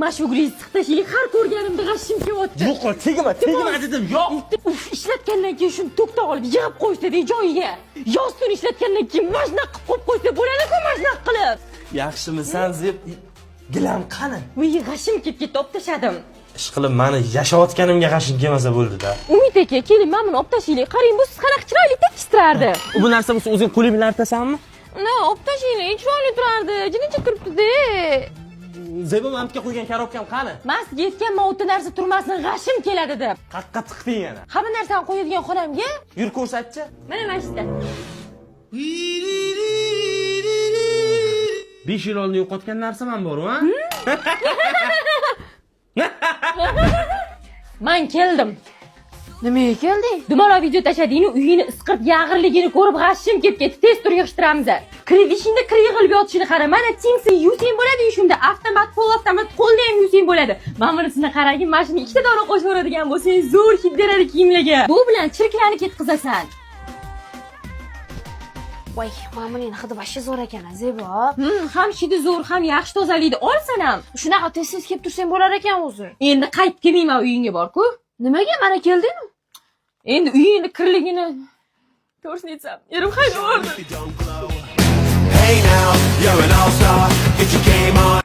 Mana shu uglizni siqib tashlaylik, har ko'rganimda g'ashim kelyapti. Yo'q, tegma, tegma dedim, yo'q. Uf, ishlatgandan keyin shuni to'kta olib yig'ib qo'ysa joyiga. Yoz tun ishlatgandan keyin mana shunaqa qilib qo'yib qo'ysa bo'ladi-ku, mana shunaqa qilib. Yaxshimisan, Zeb? Gilam qani? Voy, g'ashim kelib ketdi, olib tashladim. Ish qilib mani yashayotganimga g'ashing kelmasa bo'ldi-da. Umid aka, keling, mana buni olib tashlaylik. Qarang, bu siz qanaqa chiroyli tekis turardi. Bu narsa bo'lsa, o'zing qo'ling bilan artasanmi? Uni olib tashlaylik, chiroyli turardi. Jinicha turibdi-da. Zebo, mamtga qo'ygan korobkam qani? Man sizga aytganman, o'ta narsa turmasin, g'ashim keladi deb. Qaqqa tiqding yana. Hamma narsani qo'yadigan xonamga. Yur, ko'rsatchi. Mana shu yerda. 5 yil oldin yo'qotgan narsam ham bor, a? Man keldim. Nimaga kelding? Dumaloq video tashladingni, uyingni isqirib yag'irligini ko'rib g'ashim kelib ketdi. Tez tur, yig'ishtiramiz. Kir idishingda kir yig'ilib yotishini qara. Mana, Timson yuvsang bo'ladi shunda. Avtomat, pol avtomat, qo'lda ham yuvsang bo'ladi. Mana bunisini qaragin, mana shuni ikkita dona qo'shib yuboradigan bo'lsang, zo'r hid beradi kiyimlarga. Bu bilan chirklarni ketqizasan. Voy, mana buning hidi вообще zo'r ekan, Zebo. Ham hidi zo'r, ham yaxshi tozalaydi. Olsan ham. Shunaqa tez-tez kelib tursang bo'lar ekan o'zi. Endi qaytib kelmayman uyingga bor-ku. Nimaga mana keldingmi? Endi uyingni kirligini, to'g'risini aytsam, erim haydab yubordi. Hey now, you're an all-star. Get your game on.